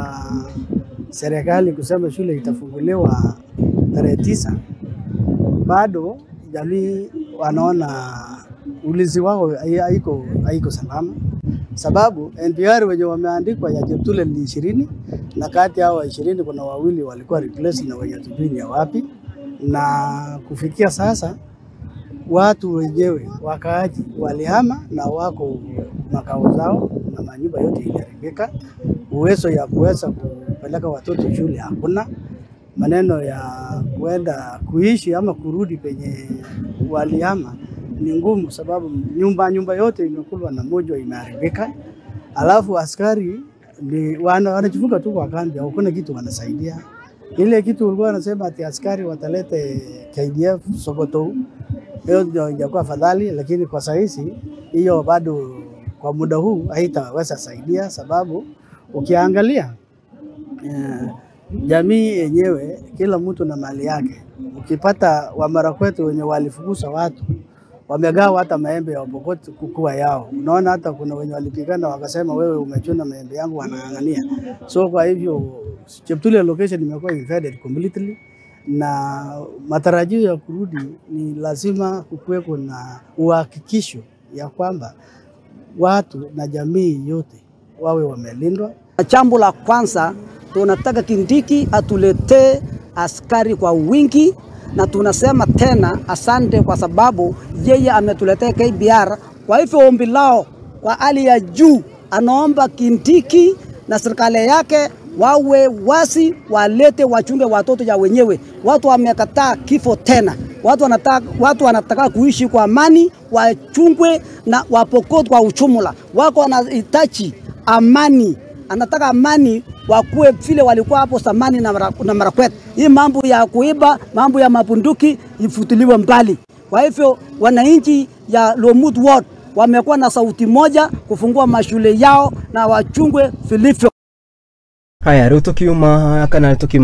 wa serikali kusema shule itafunguliwa tarehe 9, bado jamii wanaona ulinzi wao haiko salama, sababu NPR wenye wameandikwa ya Cheptulel ni 20, na kati hao 20 kuna wawili walikuwa replaced na wenye hatujui ni wapi. Na kufikia sasa watu wenyewe wakaaji walihama na wako makao zao na manyumba yote iliharibika. Uwezo ya kuweza kupeleka watoto shule hakuna. Maneno ya kuenda kuishi ama kurudi penye walihama ni ngumu, sababu nyumba yote imekulwa na mojo imeharibika. Alafu askari ni wanajifunga tu kwa kambi, hakuna kitu wanasaidia. Ile kitu ulikuwa wanasema ati askari watalete KDF Sokoto, hiyo ndio ingekuwa afadhali, lakini kwa saizi hiyo bado kwa muda huu haitaweza saidia, sababu ukiangalia jamii yenyewe kila mtu na mali yake. Ukipata wa Marakwet wenye walifukuza watu wamegawa hata maembe ya Pokot kukua yao. Unaona hata kuna wenye walipigana wakasema wewe umechuna maembe yangu, wanang'ang'ania. So kwa hivyo Cheptulel location imekuwa invaded completely, na matarajio ya kurudi ni lazima kukuweko na uhakikisho ya kwamba watu na jamii yote wawe wamelindwa. Jambo la kwanza tunataka Kindiki atuletee askari kwa wingi, na tunasema tena asante kwa sababu yeye ametuletea KBR. Kwa hivyo ombi lao kwa hali ya juu, anaomba Kindiki na serikali yake wawe wasi, walete wachunge watoto ya wenyewe. Watu wamekataa kifo tena. Watu wanataka kuishi kwa amani, wachungwe na Wapokot kwa uchumula. Wako wanahitaji amani, anataka amani wakuwe vile walikuwa hapo zamani na Marakwet. Hii mambo ya kuiba, mambo ya mabunduki ifutiliwe mbali. Kwa hivyo wananchi ya Lomut Ward wamekuwa na sauti moja kufungua mashule yao na wachungwe vilivyo. Haya, rĩu tũkiuma kana tũkiuma.